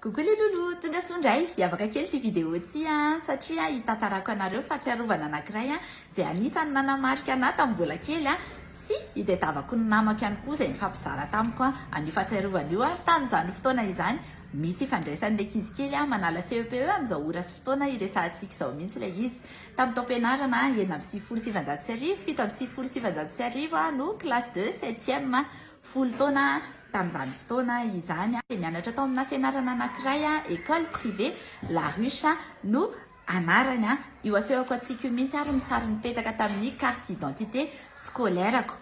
Coucou les loulous, tonga soa indray. Hiavaka kely ity vidéo ity an, satria hitantarako anareo fahatsiarovana anankiray an, izay anisan'ny nanamarika anah tamin'ny mbola kely an, sy hitedavako ny namako ihany koa izay nifampizara tamiko an, an'io fahatsiarovana io an, tamin'izany fotoana izany. Misy ifandraisan'ny ankizy kely an, manala CEPE amin'izao ora sy fotoana iresahantsika izao mihitsy ilay izy. Tamin'ny taom-pianarana 1996, 1997 aho no classe de septième, folo taona tamin'izany fotoana izany. Dia nianatra tao amina fianarana anankiray, école privée La Ruche no anarany. Io asehoko antsika io mihitsy ary ny sary nipetaka tamin'ny carte d'identité scolaire-ko.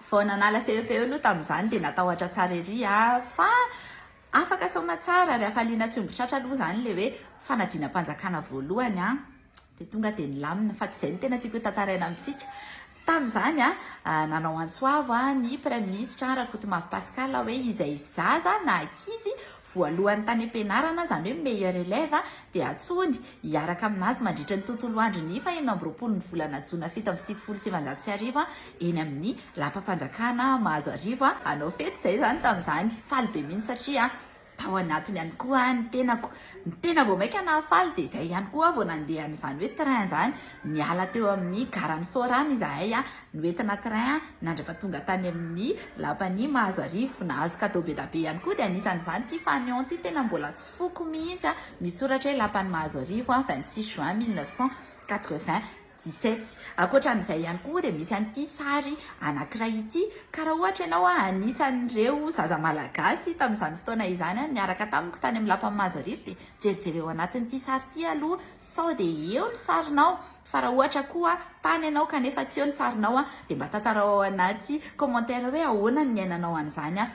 Vao nanala CEPE aloha tamin'izany dia natahotra tsara ery aho fa Afaka soamatsara ary hafaliana tsy omby tratra aloha izany ilay hoe fanadinam-panjakana voalohany an! Dia tonga dia nilamina. Fa tsy izay no tena tiako hotantaraina amintsika. Tamin'izany an, nanao antso avo ny Praiminisitra Rakotomavo Pascal hoe izay zaza na ankizy voalohany tany am-pianarana, izany hoe meilleur élève, dia antsoiny hiaraka aminazy mandritra ny tontolo andron'ny faha 26 ny volana jona 1997 eny amin'ny Lapam-panjakana Mahazoarivo hanao fety izay izany tamin'izany. Faly be mihitsy satria tao anatiny ihany koa ny tenako. Ny tena vao mainka nahafaly dia izay ihany koa vao nandeha an'izany hoe train izany. Niala teo amin'ny garan'i Soarano izahay, noentina train nandrapa-tonga tany amin'ny lapan'i Mahazoarivo. Nahazo cadeau be dia be ihany koa dia anisan'izany ity fanion ity tena mbola tsy foko mihitsy. Misy soratra hoe lapan'i Mahazoarivo 26 juin 1997. Ankoatra an'izay ihany koa dia misy an'ity sary anankiray ity ka raha ohatra ianao anisan'ireo zaza malagasy tamin'izany fotoana izany niaraka tamiko tany amin'ny lapan'i Mahazoarivo dia jerijereo anatin'ity sary ity aloha sao dia eo ny sarinao fa raha ohatra koa tany ianao kanefa tsy eo ny sarinao dia mba tantarao ao anaty commentaire hoe ahoana ny niainanao an'izany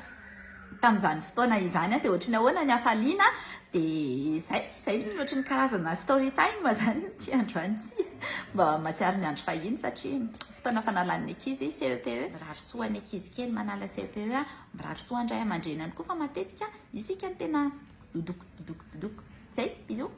tamin'izany fotoana izany dia ohatry ny ahoana ny hafaliana dia izay, izay no ohatry ny karazana story time izany ity androany ity mba mahatsiaro ny andro fahiny satria fotoana fanalan'ny ankizy CEPE mirary soa ny ankizy kely manala CEPE mirary soa ny ray aman-dreny ihany koa fa matetika isika no tena dodoko dodoko dodoko zay bisous.